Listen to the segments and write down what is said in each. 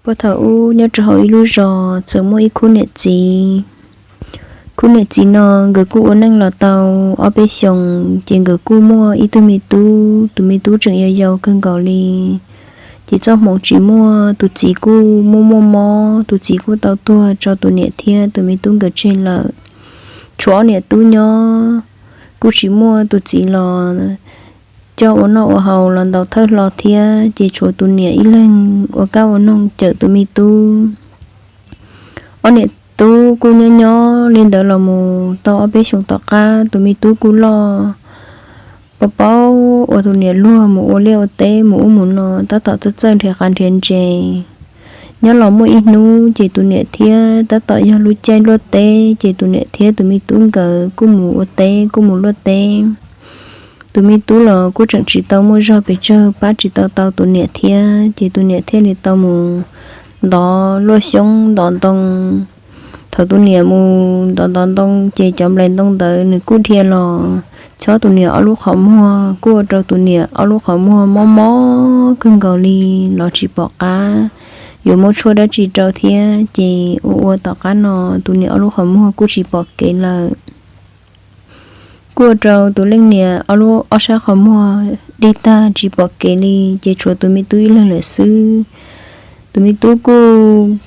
Puag thaum ub nyob rau hauv ib lub zos txawm muaj ib khub niam txiv. Khub niam txiv no nkawd kuj ua neej los tau ob peb xyoos ces nkawd kuj muaj ib tug me tub, tus me tub tseem yau yau kawg nkaus li. Ces txoj hmoov tsis muaj, tus txiv kuj muaj muaj mob, tus txiv kuj tau tuag tso tus niam thiab tus me tub nkawd tseg lawm. Tshuav ob niam tub nyob, kuj tsis muaj tus txiv los coj ua noj ua haus los ntaus thawj hlo thiab, ces tshuav tus niam ib leeg ua kab ua noog cawm tus me tub. Ob niam tub kuj nyob nyob li ntawd los mus tau ob peb xyoos tom qab tus me tub kuj loj, paub paub ua tus niam luag mus ua liaj ua teb mus ub mus no tab tom txawj txawj nrhiav qav nrhiav ntses. Nyob los muaj ib hnub ces tus niam thiab, tab tom yog lub caij luaj teb ces tus niam thiab tus me tub nkawd kuj mus ua teb kuj mus luaj teb. Tus me tub los kuj tseem tsis tau muaj zog pes tsawg pab tsis tau tau tus niam thiab, ces tus niam thiaj li tau mus ntov luaj xyoob ntov ntoo. Thaum tus niam mus ntov ntov ntoo ces cov nplais ntoo ntawd nws kuj dhia los chob tus niam ob lub qhov muag, kuj ua rau tus niam ob lub qhov muag mob mob kawg nkaus li, los tsis pom qab yuav muab tshuaj dab tsi rau thiab. Ces ua ua tom qab no tus niam ob lub qhov muag kuj tsis pom kev lawm. Kuj ua rau tus leej niam ob lub ob sab qhov muag dig tag tsis pom kev li, ces tshuav tus me tub ib leeg lawm xwb. Tus me tub kuj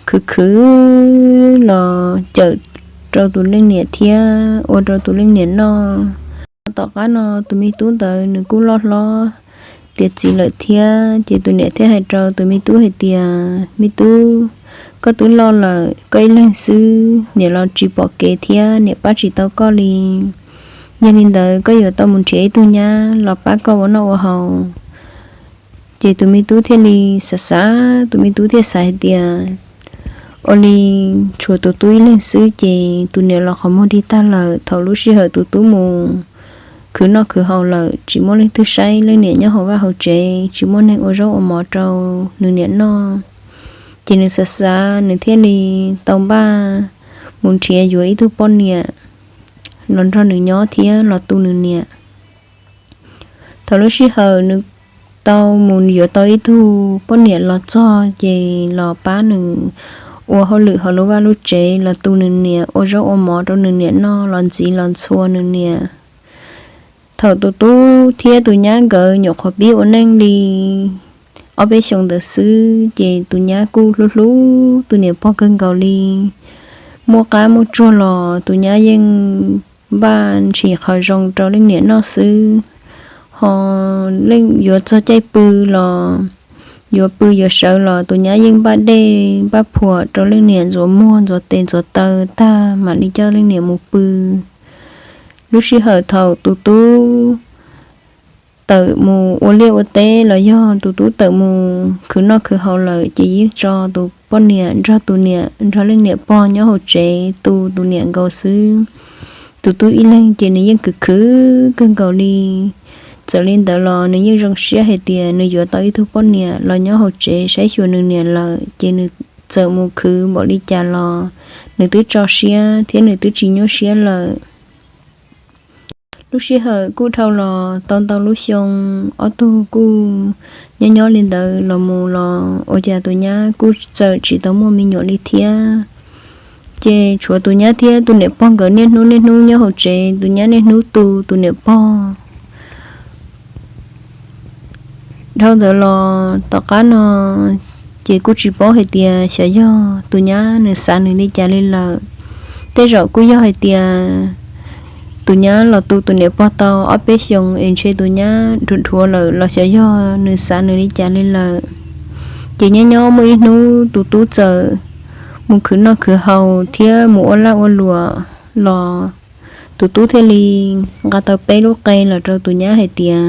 khwv khwv los cawm rau tus leej niam thiab ua rau tus leej niam noj. Tom qab no tus me tub ntawd nws kuj loj hlob tiav txiv lawm thiab, ces tus niam thiaj hais rau tus me tub hais tias, Me tub, koj twb loj lawm, koj ib leeg xwb, niam los tsis pom kev thiab niam pab tsis tau koj li. Yog li ntawd koj yuav tau mus nrhiav ib tug nyab los pab koj ua noj ua haus. Ces tus me tub thiaj li xav xav, tus me tub thiaj xav hais tias, Ua li tshuav tus tub ib leeg xwb ces tus niam los qhov muag dig tag lawm. Thaum lub sij hawm tus tub mus khwv noj khwv haus lawm, tsis muaj leej twg saib leej niam nyob hauv vaj hauv tsev, tsis muaj neeg ua zaub ua mov rau nws niam noj. Ces nws xav xav, nws thiaj li tau npaj mus nrhiav yuav ib tug poj niam los nrog nws nyob thiab los tu nws niam. Thaum lub sij hawm nws tau mus yuav tau ib tug poj niam los txog ces los pab nws ua hauj lwm hauv lub vaj lub tsev, los tu nws niam, ua zaub ua mov rau nws niam noj, los ntxiv los ntxhua nws niam. Thaum tus tub thiab tus nyab nkawd nyuam qhuav pib ua neej li ob peb xyoos ntawd xwb, ces tus nyab kuj hlub hlub tus niam pog kawg nkaus li. Muaj qab muaj tsuag los tus nyab yeej npaj ntshis qhov zoo rau leej niam noj xwb. Ho leej yuav txog caij pw los, yuav pw yuav sawv los tus nyab yeej npaj dej npaj phuam rau leej niam ntxuav muag ntxuav tes ntxuav taw tag mam li coj leej niam mus pw. Lub sij hawm thaum tus tub tawm mus ua liaj ua teb los yog tus tub tawm mus khwv noj khwv haus lawm ces yeej tso tus poj niam nrog tus niam nrog leej niam pog nyob hauv tsev tu tus niam nkaus xwb. Tus tub ib leeg ces nws yeej khwv khwv kawg nkaus li. Txawm li ntawd los nws yeej zoo siab hais tias nws yuav tau ib tug poj niam los nyob hauv tsev saib xyuas nws niam lawm, ces nws txawm mus khwv npaum li cas los nws twb tso siab thiab nws twb tsis nyuaj siab lawm. Lub sij hawm kuj dhau los tau ntau lub xyoo, ob tug kuj nyob nyob li ntawd los mus los ua cas tus nyab kuj txawm tsis tau muaj me nyuam li thiab. Ces tshuav tus nyab thiab tus niam pog nkawd niaj hnub niaj hnub nyob hauv tsev, tus nyab niaj hnub tu tus niam pog. Dhau ntawd los tom qab no ces kuj tsis paub hais tias xyov yog tus nyab nws xav nws li cas li lawm. Tej zaum kuj yog hais tias tus nyab los tu tus niam pog tau ob peb xyoos es ntshe tus nyab dhuav dhuav lawm los xyov yog nws xav nws li cas li lawm. Ces nyob nyob muaj ib hnub tus tub txawm mus khwv noj khwv haus thiab mus ua laj ua luam los, tus tub thiaj li nqa tau peb lub qe los rau tus nyab hais tias,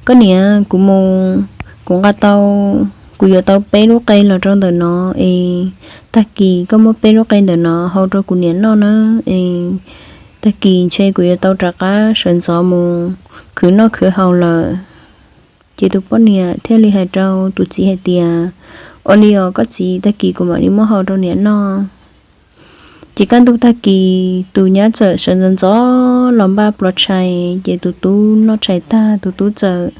Koj niam, kuv mus, kuv nqa tau, kuv yuav tau peb lub qe los rau ntawm no es tag kis koj muab peb lub qe ntawm no hau rau kuv niam noj na, es tag kis ntshe kuv yuav tau rov qab sawv ntxov mus khwv noj khwv haus lawm. Ces tus poj niam thiaj li hais rau tus txiv hais tias, Ua li os koj txiv, tag kis kuv mam li muab hau rau niam noj. Ces kaj ntug tag kis tus nyab txawm sawv ntxov ntxov los npaj plov tshais, ces tus tub noj tshais tag tus tub txawm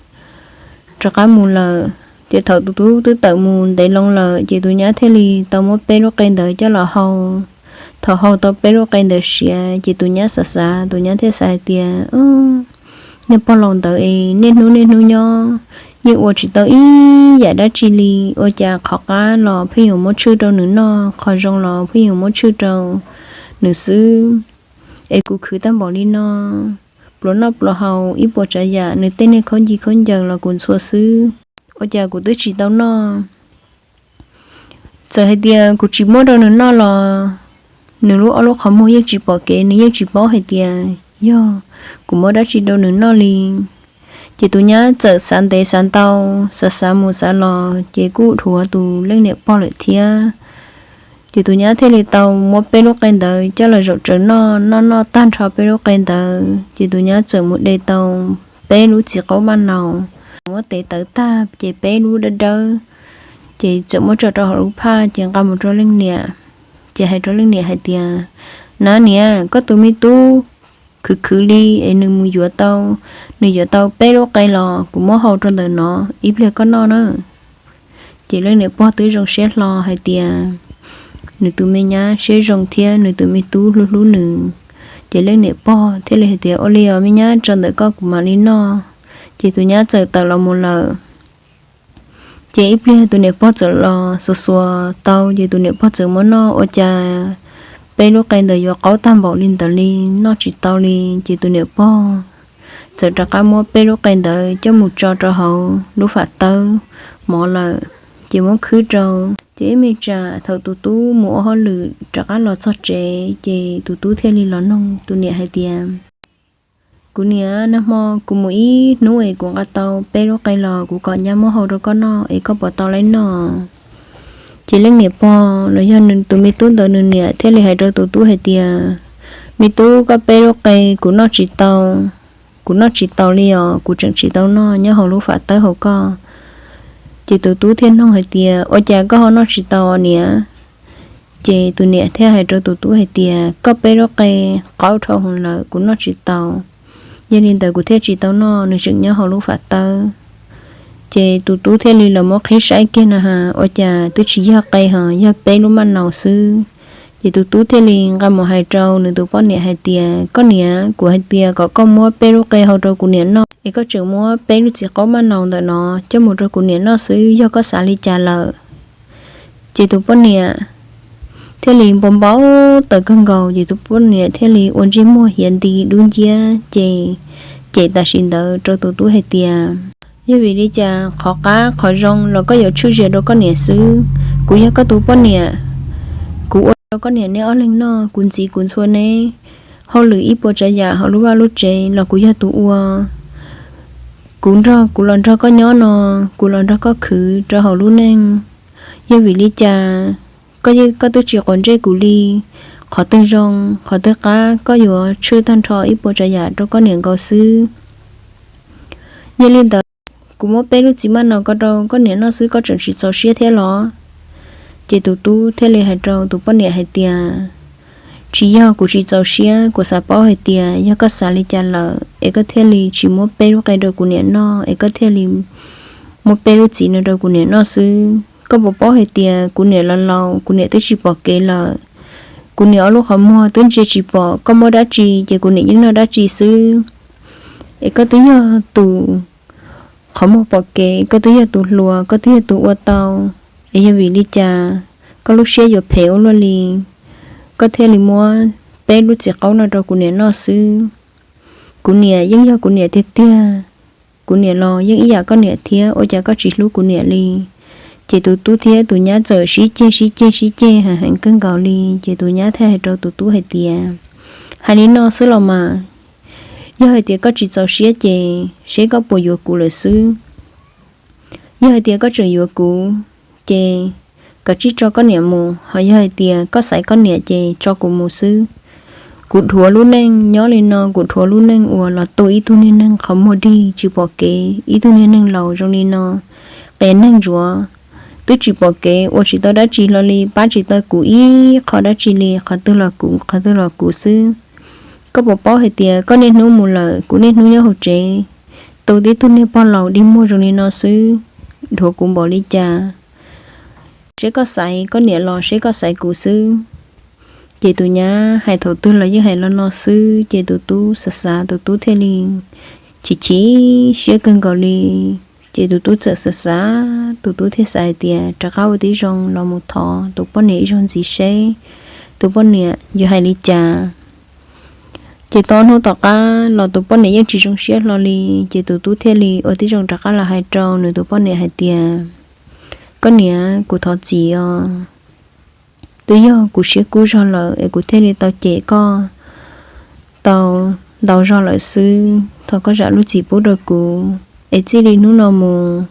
rov qab mus lawm. Ces thaum tus tub twb tawm mus ntev loo lawm ces tus nyab thiaj li tau muab peb lub qe ntawd coj los hau. Thaum hau tau peb lub qe ntawd siav ces tus nyab xav xav, tus nyab thiaj xav hais tias, niag pog laus ntawd es niaj hnub niaj hnub nyob, yeej ua tsis tau ib yam dab tsi li. Ua cas qhov qab los pheej yuav muab tshwj rau nws noj, qhov zoo los pheej yuav muab tshwj rau nws xwb. Es kuv khwv tag npaum li no, pluas noj pluas haus ib puas tsav yam, nws tej niag khaub ncaws khaub ncaws los kuv ntxhua xwb. Ua cas kuv twb tsis tau noj? Txawm hais tias kuv tsis muab rau nws noj los nws lub ob lub qhov muag yeej tsis pom kev, nws yeej tsis paub hais tias yog kuv muab dab tsi rau nws noj li. Ces tus nyab txawm xav ntev xav ntau, xav xav mus xav los ces kuj dhuav tus leej niam pog lawm thiab. Ces tus nyab thiaj li tau muab peb lub qe ntawd coj los zaum tsawv noj. Noj noj tag nrho peb lub qe ntawd ces tus nyab txawm mus de tau peb lub txiv qaub maj naus, muab tev tawv tag ces peb lub dawb dawb, ces txawm muab tso rau hauv lub phaj ces nqa mus rau leej niam. Ces hais rau leej niam hais tias, nab niam, koj tus me tub khwv khwv li es nws mus yuav tau, nws yuav tau peb lub qe los kuv muab hau rau ntawm no, ib pliag koj noj na. Ces leej niam pog twb zoo siab hlo hais tias nws tus me nyab siab zoo thiab nws tus me tub hlub hlub nws. Ces leej niam pog thiaj li hais tias, ua li os me nyab, tso ntawm koj kuv mam li noj. Ces tus nyab txawm tawm los mus lawm. Ces ib pliag tus niam pog txawm los xuas xuas tau ces tus niam pog txawm muab noj, ua cas peb lub qe ntawd yuav qaub tag npaum li ntawd li, noj tsis tau li. Ces tus niam pog txawm rov qab muab peb lub qe ntawd coj mus tso rau hauv lub fam tawb mov lawm, ces muab khwb rau. Ces ib me tsam thaum tus tub mus ua hauj lwm rov qab los txog tsev ces tus tub thiaj li los noog tus niam hais tias, kuv niam, nag hmo kuv mus ib hnub es kuv nqa tau peb lub qe los kuv kom nyab muab hau rau koj noj es koj puas tau laib noj? Ces leej niam pog los yog nws tus me tub ntawd nws niam thiaj li hais rau tus tub hais tias, me tub, koj peb lub qe kuv noj tsis tau, kuv noj tsis taus li os, kuv tseem tsis tau noj nyob hauv lub fam tawb hauv koj. Ces tus tub thiaj noog hais tias, ua cas koj ho noj tsis tau niam? Ces tus niam thiaj hais rau tus tub hais tias, koj peb lub qe qaub dhau hwv lawm, kuv noj tsis tau, yog li ntawd kuv thiaj tsis tau noj, nws tseem nyob hauv lub fam tawb. Ces tus tub thiaj li los muab qhib saib kiag na has, ua cas twb tsis yog qe ho yog peb lub maj naus xwb. Ces tus tub thiaj li nqa mus hais rau nws tus poj niam hais tias, koj niam, kuv hais tias kom koj muab peb lub qe hau rau kuv niam noj es koj tseem muab peb lub txiv qaub maj naus ntawm no coj mus rau kuv niam noj xwb, yog koj xav li cas lawm? Ces tus poj niam thiaj li npau npau taws kawg nkaus, ces tus poj niam thiaj li ua ntsej muag hiav nti dub nciab ces cem tam sim ntawd rau tus tub hais tias, yog vim li cas qhov qab qhov zoo los koj yuav tshwj zias rau koj niam xwb? Kuv yog koj tus poj niam, kuv ua rau koj niam neb ob leeg noj, kuv ntxiv kuv ntxhua neb hauj lwm ib puas tsav yam hauv lub vaj lub tsev los kuv yog tus ua. Kuv nrog, kuv los nrog koj nyob no, kuv los nrog koj khwv rau hauv lub neej. Yog vim li cas koj, koj twb tsis quav ntsej kuv li? Qhov twg zoo, qhov twg qab, koj yuav tshwj tag nrho ib puas tsav yam rau koj niam nkaus xwb. Yog li ntawd, kuv muab peb lub txiv maj naus ko rau koj niam noj xwb koj tseem tsis txaus siab thiab los? Ces tus tub thiaj li hais rau tus poj niam hais tias, tsis yog kuv tsis txaus siab, kuv xav paub hais tias yog koj xav li cas lawm es koj thiaj li tsis muab peb lub qe rau kuv niam noj es koj thiaj li muab peb lub txiv no rau kuv niam noj xwb. Koj puas paub hais tias kuv niam los laus, kuv niam twb tsis pom kev lawm, kuv niam ob lub qhov muag twb ntsia tsis pom, koj muab dab tsi ces kuv niam yeej noj dab tsi xwb. Es koj twb yog tus qhov muag pom kev, koj twb yog tus hluas, koj twb yog tus ua tau, es yog vim li cas koj lub siab yuav phem ua luaj li, koj thiaj li muab peb lub txiv qaub no rau kuv niam noj xwb? Kuv niam yeej yog kuv niam tiag tiag, kuv niam los yeej ib yam koj niam thiab, ua cas koj tsis hlub kuv niam li? Ces tus tub thiab tus nyab txawm sib ceg sib ceg sib ceg heev heev kawg nkaus li. Ces tus nyab thiaj hais rau tus tub hais tias, hais li no xwb los mas, yog hais tias koj tsis txaus siab ces seb koj puas yuav kuv lawm xwb. Yog hais tias koj tseem yuav kuv, ces kav tsij tso koj niam mus, ho yog hais tias koj xaiv koj niam ces tso kuv mus xwb. Kuv dhuav lub neej nyob li no, kuv dhuav lub neej uas los tu ib tug niag neeg qhov muag dig tsis pom kev, ib tug niag neeg laus zoo li no, qias neeg ntsuav, twb tsis pom kev, ua tsis tau dab tsi hlo li, pab tsis tau kuv ib qho dab tsi li, qhov twg los kuv, qhov twg los kuv xwb. Koj puas paub hais tias koj niaj hnub mus lawm, kuv niaj hnub nyob hauv tsev, tu tib tug niag pog laus dig muag zoo li no xwb. dhuav kuv npaum li cas. Seb koj xaiv koj niam los seb koj xaiv kuv xwb. Ces tus nyab hais thaum twg los yeej hais li no xwb, ces tus tub xav xav, tus tub thiaj li chim chim siab kawg nkaus li. Ces tus tub txawm xav xav, tus tub thiaj xav hais tias rov qab ua tib zoo los mus thov tus poj niam ib zaug ntxiv seb tus poj niam yuav hais li cas. Ces tau hnub tom qab los tus poj niam yeej tsis zoo siab hlo li, ces tus tub thiaj li ua tib zoo rov qab los hais rau nws tus poj niam hais tias, koj niam, kuv thov txim os. Twb yog kuv siab kub zog lawm es kuv thiaj li tau cem koj tau ntau zog lawm xwb. Thov koj zam lub txim pub rau kuv, es txij li hnub no mus,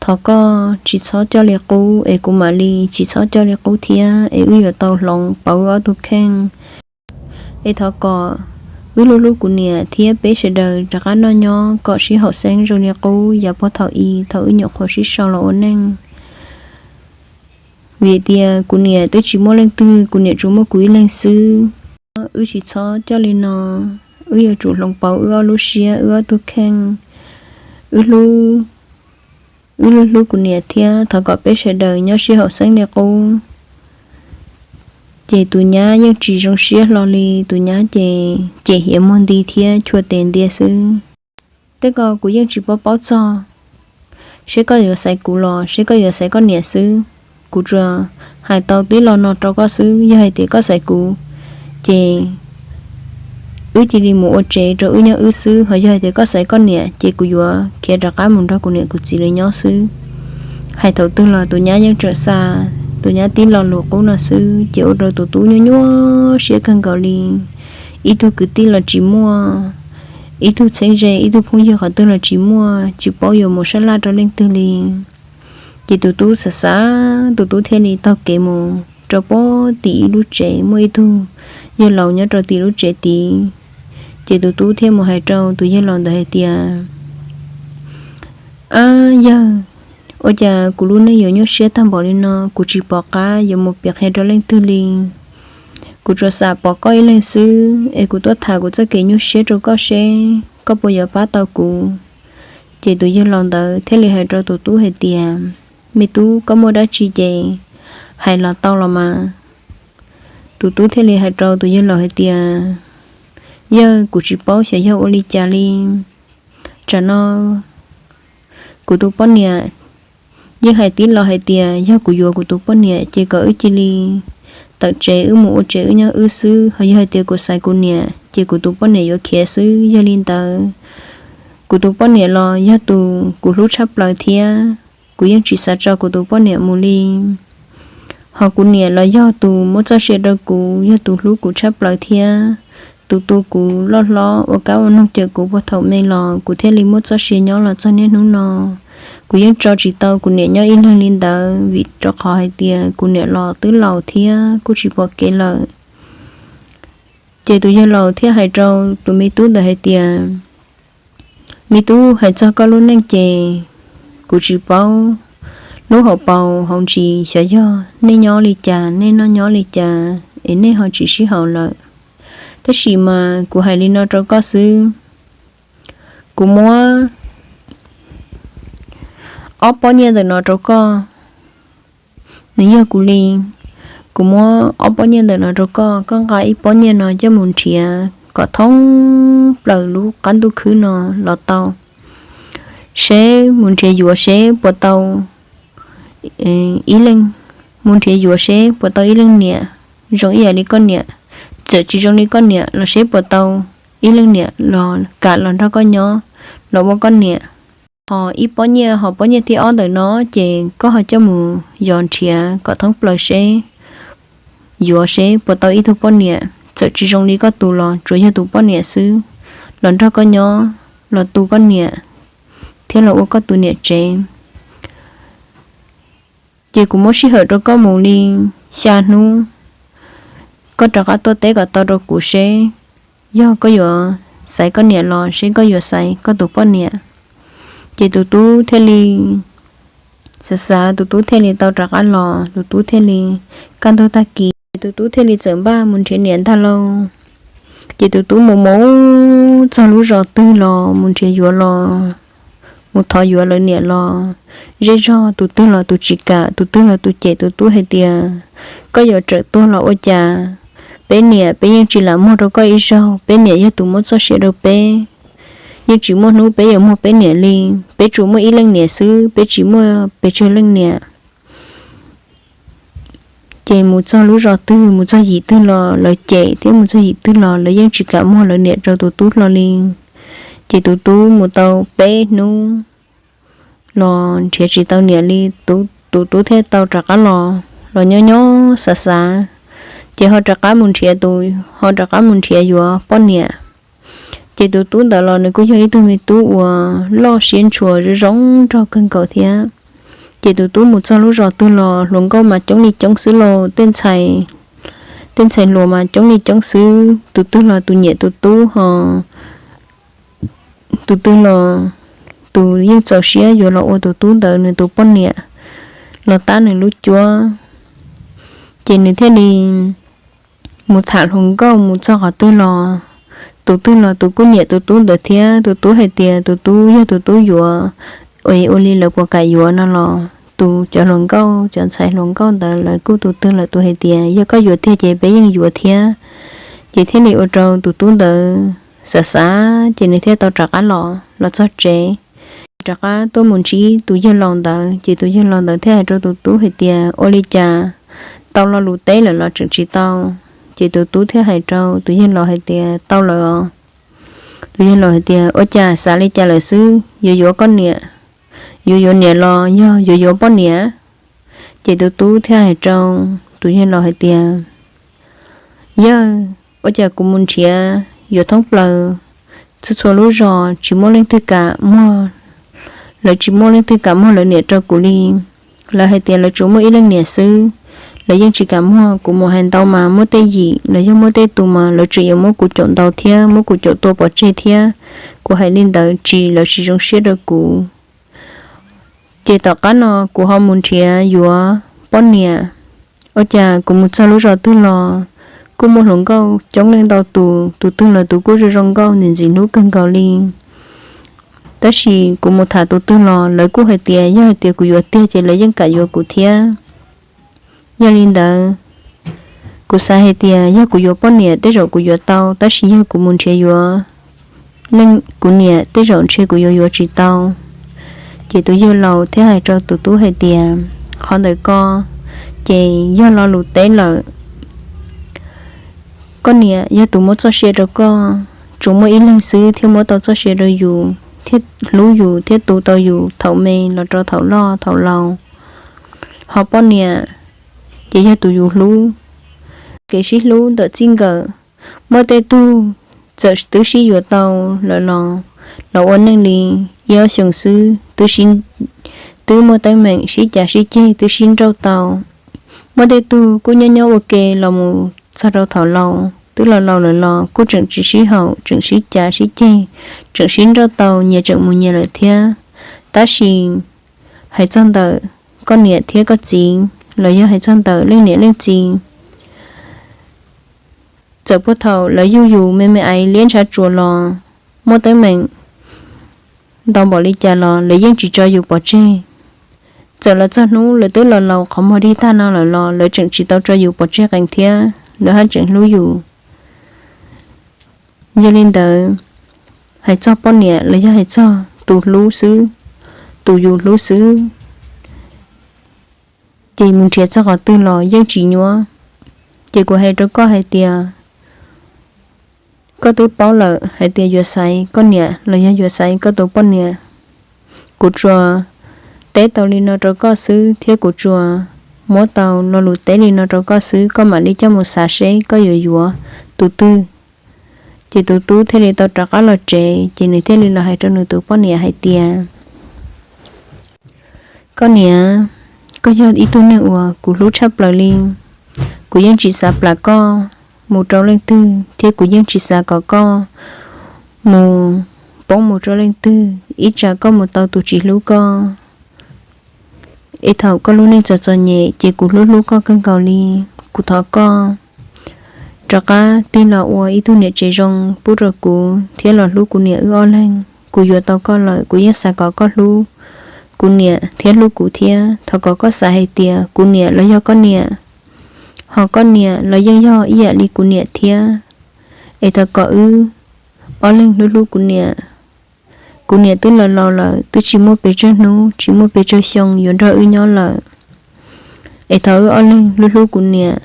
thov koj tsis txhob coj li qub es kuv mam li tsis txhob coj li qub thiab, es wb yuav tau hloov pauv wb ob tug kheej. Es thov kom wb hlub hlub kuv niam thiab peb sawv daws rov qab noj nyob kom sib haum xeeb zoo li qub yav puag thaum i thaum wb nyuam qhuav sib sau los ua neej. Vim tias kuv niam twb tsis muaj leej twg, kuv niam tsuas muaj kuv ib leeg xwb. Wb tsis txhob coj li no, wb yuav tsum hloov pauv wb ob lub siab, wb ob tug kheej. Wb hlub, wb hlub hlub kuv niam thiab thov kom peb sawv daws nyob sib haum xeeb li qub. Ces tus nyab yeej tsis zoo siab hlo li, tus nyab ces cem hiav muag nti thiab chua tes ntia xwb. Tej ko kuv yeej tsis paub paub txog, seb koj yuav xaiv kuv los seb koj yuav xaiv koj niam xwb. Kuv tsuas hais tau tib lo no rau koj xwb, yog hais tias koj xaiv kuv, ces wb cia li mus ua tsev rau wb nyob wb xwb, ho yog hais tias koj xaiv koj niam ces kuv yuav khiav rov qab mus nrog kuv niam kuv txiv lawv nyob xwb. Hais thaum twg los tus nyab yeej tseem xa tus nyab tib lo lus qub no xwb, ces ua rau tus tub nyuaj nyuaj siab kawg nkaus li. Ib tug kwv tij los tsis muaj, ib tug txheeb ze ib tug phooj ywg qhov twg los tsis muaj, tsis paub yuav mus sab laj rau leej twg li. Ces tus tub xav xav, tus tub thiaj li taug kev mus rau puag tim ib lub tsev, muaj ib tug yawg laus nyob rau tim lub tsev tid. Ces tus tub thiaj mus hais rau tus yawg laus ntawd hais tias, ab yawg, ua cas kuv lub neej yuav nyuaj siab tag npaum li no, kuv tsis pom qab yuav mus piav qhia rau leej twg li. Kuv tsuas xam pom koj ib leeg xwb, es kuv tuaj tham kuv txoj kev nyuaj siab rau koj seb koj puas yuav pab tau kuv. Ces tus yawg laus ntawd thiaj li hais rau tus tub hais tias, me tub, koj muaj dab tsi ces hais los tau los mas. Tus tub thiaj li hais rau tus yawg laus hais tias, yawg, kuv tsis paub xyov yog ua li cas li. Tsam no kuv tus poj niam yeej hais tib lo hais tias yog kuv yuav kuv tus poj niam ces kom wb cia li tawm tsev, wb mus ua tsev wb nyob wb xwb, ho yog hais tias kuv xaiv kuv niam ces kuv tus poj niam yuav khiav xwb. Yog li ntawd, kuv tus poj niam los yog tus kuv hlub tshaj plaws thiab, kuv yeej tsis xav tso kuv tus poj niam mus li. Ho kuv niam los yog tus muab txoj sia rau kuv, yog tus hlub kuv tshaj plaws thiab, tus tu kuv loj hlob ua kab ua noog cawm kuv puag thaum me los kuv thiaj li muaj txoj sia nyob los txog niaj hnub no. Kuv yeej tso tsis tau kuv niam nyob ib leeg li ntawd, vim rau qhov hais tias kuv niam los twb laus thiab kuj tsis pom kev lawm. Ces tus yawg laus thiaj hais rau tus me tub ntawd hais tias, me tub, hais txog koj lub neej ces kuv tsis paub lub hauv paus hauv ntsis, xyov yog nej nyob li cas, nej noj nyob li cas es nej ho tsis sib haum lawm. Tab sis mas kuv hais li no rau koj xwb, kuv muab ob pob nyiaj ntawm no rau koj. Nws yog kuv li, kuv muab ob pob nyiaj ntawm no rau koj, koj nqa ib pob nyiaj no coj mus nrhiav kom thoob plaws lub qab ntuj khwb no los tau. Seb mus nrhiav yuav seb puas tau ib leej, mus nrhiav yuav seb puas tau ib leej niam zoo ib yam li koj niam. Txawm tsis zoo li koj niam los seb puas tau ib leej niam los kam los nrog koj nyob, los ua koj niam. Ho ib pob nyiaj, ho pob nyiaj thib ob ntawm no ces koj ho coj mus yos nrhiav kom thoob plaws seb, yuav seb puas tau ib tug poj niam txawm tsis zoo li koj tus los tsuas yog tus poj niam xwb, los nrog koj nyob, los tu koj niam thiab los ua koj tus niam tsev. Ces kuv muab sij hawm rau koj mus li xya hnub, koj rov qab tuaj teb kom tau rau kuv seb yog koj yuav xaiv koj niam los seb koj yuav xaiv koj tus poj niam. Ces tus tub thiaj li xav xav, tus tub thiaj li tau rov qab los, tus tub thiaj li kaj ntug tag kis, tus tub thiaj li txawm npaj mus nrhiav niam ntag lauj. Ces tus tub mus mus txog lub zos twg los mus nrhiav yuav los mus thov yuav lawv niam los zej zog, tus twg los tus tsis kam, tus twg los tus cem tus tub hais tias, koj yuav tsawm tuag los ua cas, peb niam peb yeej tsis lam muag rau koj ib zaug, peb niam yog tus muab txoj sia rau peb, yeej tsis muaj hnub peb yuav muag peb niam li. Peb tsuas muaj ib leej niam xwb, peb tsis muaj pes tsawg leej niam. Ces mus txog lub zos twg, mus txog yim twg los lawv cem thiab, mus txog yim twg los lawv yeej tsis kam muag lawv niam rau tus tub hlo li. Ces tus tub mus tau peb hnub los nrhiav tsis tau niam li. Tus tub thiaj tau rov qab los, los nyob nyob xav xav, ces ho rov qab mus nrhiav tus, ho rov qab mus nrhiav yuav poj niam. Ces tus tub ntawd los nws kuj yog ib tug me tub uas loj siab ntshua zoo zoo nraug kawg nkaus thiab. Ces tus tub mus txog lub zos twg los hluas nkauj mas coob li coob xwb lauj, tej ntxhais, tej ntxhais hluas mas coob li coob xwb, tus twg los tus nyiam tus tub ho tus twg los tus yeej txaus siab yuav los ua tus tub ntawd nws tus poj niam los tab nws lub cuab. Ces nws thiaj li mus tham hluas nkauj mus txog qhov twg los tus twg los tus kuj nyiam tus tub ntawd thiab. Tus tub hais tias tus tub yog tus tub yuav, es ua li lawv puas kam yuav no los tus, cov hluas nkauj, cov ntxhais hluas nkauj ntawd lawv kuj tus twg los tus hais tias yog koj yuav tiag ces peb yeej yuav thiab. Ces thiaj li ua rau tus tub ntawd xav xav ces nws thiaj tau rov qab los, los txog tsev. Rov qab tuaj mus ntsib tus yawg laus ntawd, ces tus yawg laus ntawd thiaj hais rau tus tub hais tias, ua li cas tau lo lus teb lawm los tseem tsis tau? Ces tus tub thiaj hais rau tus yawg laus hais tias, tau lawm os. Tus yawg laus hais tias, ua cas xav li cas lawm xwb, yuav yuav koj niam, yuav yuav niam los yog yuav yuav poj niam? Ces tus tub thiaj hais rau tus yawg laus hais tias, yawg, ua cas kuv mus nrhiav yuav thoob plaws txhua txhua lub zos tsis muaj leej twg kam muag, lawv tsis muaj leej twg kam muag lawv niam rau kuv li. Lawv hais tias lawv tsuas muaj ib leej niam xwb, lawv yeej tsis kam muag. Kuv mus hais ntau mas muab tej yim los yog muab tej tus mas lawv tseem yuav muab kuv caum ntaus thiab muab kuv caum tua pov tseg thiab. Kuv hais li ntawd tsis, lawv tsis zoo siab rau kuv. Ces tom qab no kuv ho mus nrhiav yuav poj niam, ua cas kuv mus txog lub zos twg los kuj muaj hluas nkauj coob leej ntau tus, tus twg los tus kuj zoo zoo nkauj ntxim ntxim hlub kawg nkaus li. Tab sis kuv mus tham tus twg los lawv kuj hais tias yog hais tias kuv yuav tiag ces lawv yeej kam yuav kuv thiab. Yog li ntawd, kuv xav hais tias yog kuv yuav poj niam tej zaum kuv yuav tau, tab sis yog kuv mus nrhiav yuav leej kuv niam tej zaum ntshe kuv yuav yuav tsis tau. Ces tus yawg laus thiaj hais rau tus tub hais tias, qhov ntawm ko ces yog lo lus teb lawm. Koj niam yog tus muab txoj sia rau koj, tsuas muaj ib leeg xwb thiaj muab tau txoj sia rau yus thiab hlub yus thiab tu tau yus thaum me los rau thaum loj thaum laus. Ho poj niam ces yog tus yus hlub. Kev sib hlub ntawm txij nkawm, muaj tej tug txawm twb sib yuav tau lawm los, los ua neej li ib ob xyoos xwb twb sib, twb muaj teeb meem sib cav sib ceg twb sib nrauj tau. Muaj tej tug kuj nyob nyob ua ke los mus txog rau thaum laus twb laus laus lawm los kuj tseem tsis sib haum, tseem sib cav sib ceg, tseem sib nrauj tau, nyias tseem mus nyias lawm thiab. Tab sis hais txog ntawm koj niam thiab koj txiv, los yog hais txog ntawm leej niam leej txiv, txawm puag thaum lawv yug yus me me aiv liab ntshav tsuas los, muaj teeb meem ntau npaum li cas los lawv yeej tsis tso yus pov tseg. Txawm los txog hnub lawv twb los laus qhov muag dig tag no lawm los lawv tseem tsis tau tso yus pov tseg qees thiab, lawv haj tseem hlub yus. Yog li ntawd, hais txog poj niam los yog hais txog tus hlub xwb, tus yus hlub xwb, ces mus nrhiav txog qhov twg los yeej tsis nyuaj. Ces kuv hais rau koj hais tias, koj twb paub lawm hais tias yuav xaiv koj niam los yog yuav xaiv koj tus poj niam. Kuv tsuas teb tau li no rau koj xwb thiab kuv tsuas muab tau lo lus teb li no rau koj xwb, koj mam li coj mus xav seb koj yuav yuav tus twg. Ces tus tub thiaj li tau rov qab los tsev, ces nws thiaj li los hais rau nws tus poj niam hais tias, koj niam, koj yog ib tug neeg uas kuv hlub tshaj plaws li. Kuv yeej tsis xav plam koj mus rau leej twg, thiab kuv yeej tsis xav kom koj mus poob mus rau leej twg, ib tsam koj mus tau tus tsis hlub koj. Es thaum koj lub neej txom txom nyem ces kuv hlub hlub koj kawg nkaus li. Kuv thov koj rov qab tig los ua ib tug niam tsev zoo pub rau kuv thiab los hlub kuv niam wb ob leeg. kuv yuav tau koj lawm, kuv yeej xav kom koj hlub kuv niam thiab hlub kuv thiab. Thov kom koj xav hais tias kuv niam los yog koj niam, ho koj niam los yeej yog ib yam li kuv niam thiab. Es thov kom wb ob leeg hlub hlub kuv niam. Kuv niam twb laus laus lawm, twb tsis muaj pes tsawg hnub, tsis muaj pes tsawg xyoo yuav nrog wb nyob lawm. Es thov wb ob leeg hlub hlub kuv niam.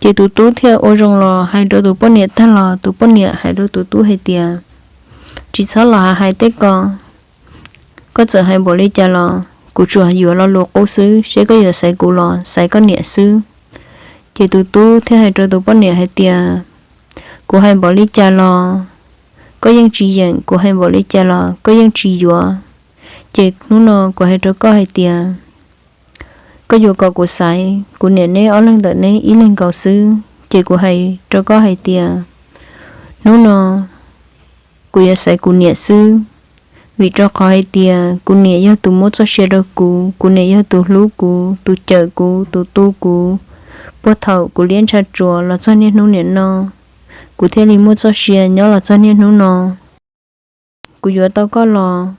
Ces tus tub thiaj ua zoo los hais rau tus poj niam tag los tus poj niam hais rau tus tub hais tias, tsis txhob los hais tej ko. Koj txawm hais npaum li cas los kuv tsuas yuav lo lus qub xwb, seb koj yuav xaiv kuv los xaiv koj niam xwb. Ces tus tub thiaj hais rau tus poj niam hais tias, kuv hais npaum li cas los koj yeej tsis yeem, kuv hais npaum li cas los koj yeej tsis yuav. Ces hnub no kuv hais rau koj hais tias, koj yuav kom kuv xaiv kuv niam neb ob leeg ntawm neb ib leeg nkaus xwb, ces kuv hais rau koj hais tias, hnub no kuv yuav xaiv kuv niam xwb. Vim rau qhov hais tias kuv niam yog tus muab txoj sia rau kuv, kuv niam yog tus hlub kuv, tus cawm kuv, tus tu kuv, puag thaum kuv liab ntsha tsuas los txog niaj hnub niam no, kuv thiaj li muaj txoj sia nyob los txog niaj hnub no. Kuv yuav tau koj los,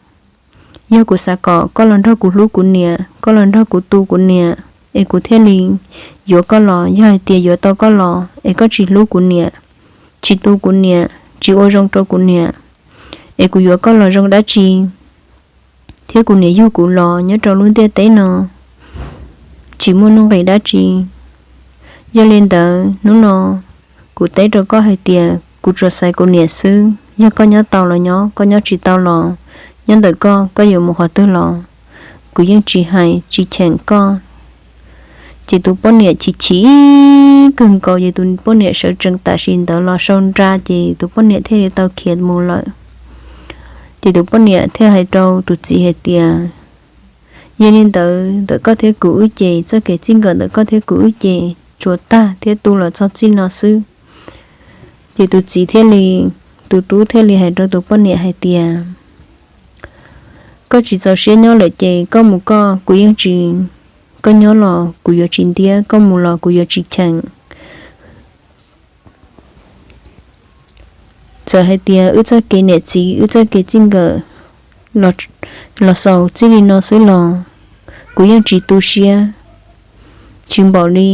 yog kuv xav kom koj los nrog kuv hlub kuv niam, koj los nrog kuv tu kuv niam, es kuv thiaj li yuav koj los. Yog hais tias yuav tau koj los es koj tsis hlub kuv niam, tsis tu kuv niam, tsis ua zoo rau kuv niam, es kuv yuav koj los zoo dab tsi? Thiab kuv niam yug kuv los nyob rau lub ntiaj teb no tsis muaj nuj nqis dab tsi. Yog li ntawd hnub no kuv teb rau koj hais tias kuv tsuas xaiv kuv niam xwb. Yog koj nyob tau los nyob, koj nyob tsis tau los nyob ntawm koj, koj yuav mus qhov twg los kuv yeej tsis hais tsis cheem koj. Ces tus poj niam chim chim kawg nkaus, ces tus poj niam sawv tsees tam sim ntawd los sau nra, ces tus poj niam thiaj li tau khiav mus lawm. Ces tus poj niam thiaj hais rau tus txiv hais tias, yog li ntawd ntawm koj thiab kuv wb ces txoj kev txij nkawm ntawm koj thiab kuv wb ces tsuas tag thiab tu los txog txij no xwb. Ces tus txiv thiaj li, tus tub thiaj li hais rau tus poj niam hais tias, koj tsis txaus siab nyob lawm ces koj mus koj, kuv yeej tsis, koj nyob los kuv yuav tsis ntiab, koj mus los kuv yuav tsis cheem. Txawm hais tias wb txoj kev niam txiv, wb txoj kev txij nkawm los xaus txij li no xwb los kuv yeej tsis tu siab. Tsis npaum li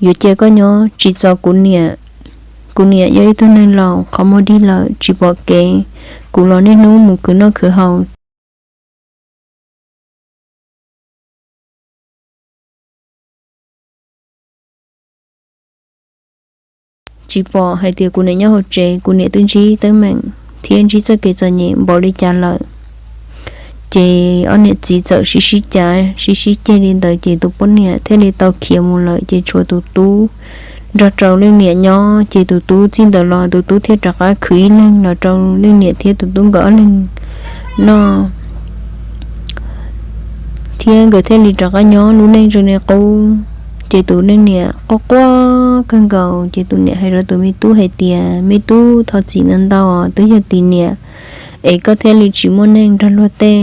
yuav cia koj nyob tsis txaus kuv niam. Kuv niam yog ib tug neeg laus qhov muag dig lawm tsis pom kev, kuv los niaj hnub mus khwv noj khwv haus. Tsis pom hais tias kuv niam nyob hauv tsev, kuv niam twb ntsib teeb meem thiab ntsib txoj kev txom nyem npaum li cas lawm. Ces ob niam txiv txawm sib sib cav sib sib ceg li ntawd ces tus poj niam thiaj li tau khiav mus lawm, ces tshuav tus tub nrog rau leej niam nyob. Ces tus tub txij ntawd los tus tub thiaj rov qab khwv ib leeg los rau leej niam thiab tus tub nkawd ob leeg noj, thiab nkawd thiaj li rov qab nyob lub neej zoo li qub. Ces tus leej niam quaj quaj kawg nkaus, ces tus niam hais rau tus me tub hais tias, me tub, thov txim ntau ntau os, twb yog tim niam es koj thiaj li tsis muaj neej nrog luag tej.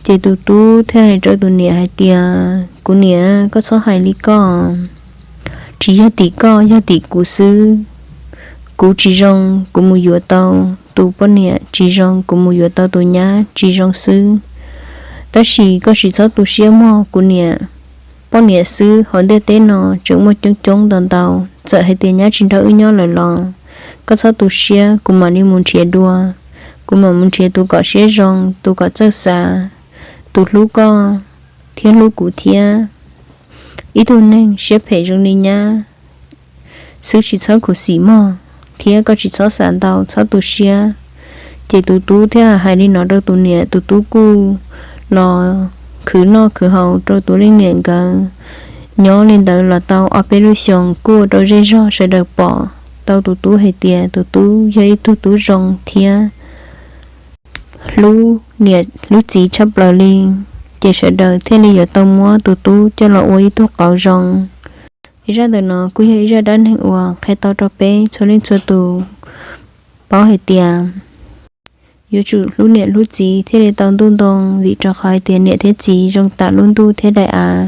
Ces tus tub thiaj hais rau tus niam hais tias, kuv niam, koj txhob hais li koj. Tsis yog tim koj, yog tim kuv xwb. Kuv tsis zoo kuv mus yuav tau tus poj niam, tsis zoo kuv mus yuav tau tus nyab tsis zoo xwb. Tab sis koj tsis txhob tu siab mog kuv niam. Poj niam xwb hauv ntiaj teb no tseem muaj coob coob ntau ntau. Txawm hais tias nyab tsis nrog wb nyob lawm los koj txhob tu siab, kuv mam li mus nrhiav dua. Kuv mam mus nrhiav tus kom siab zoo, tus kom txawj xav, tus hlub koj thiab hlub kuv thiab. Ib tug neeg siab phem zoo li nyab xwb tsis txhob khuv xim mog, thiab koj tsis txhob xav ntau, txhob tu siab. Ces tus tub thiaj hais li no rau tus niam, tus tub kuj los khwv noj khwv haus rau tus leej niam nkawd. Nyob li ntawd los tau ob peb lub xyoos, kuj ua rau zej zog sawv daws pom tau tus tub hais tias tus tub yog ib tug tub zoo thiab hlub niam hlub txiv tshaj plaws li. Ces sawv daws thiaj li yuav tau muab tus tub coj los ua ib tug qauv zoo. Ib zaj ntawm no kuj yog ib zaj dab neeg uas qhia tau rau peb txhua leej txhua tus paub hais tias yuav tsum hlub niam hlub txiv thiaj li tau ntuj ntoo, vim rau qhov hais tias niam thiab txiv zoo tam lub ntuj thiab daim av.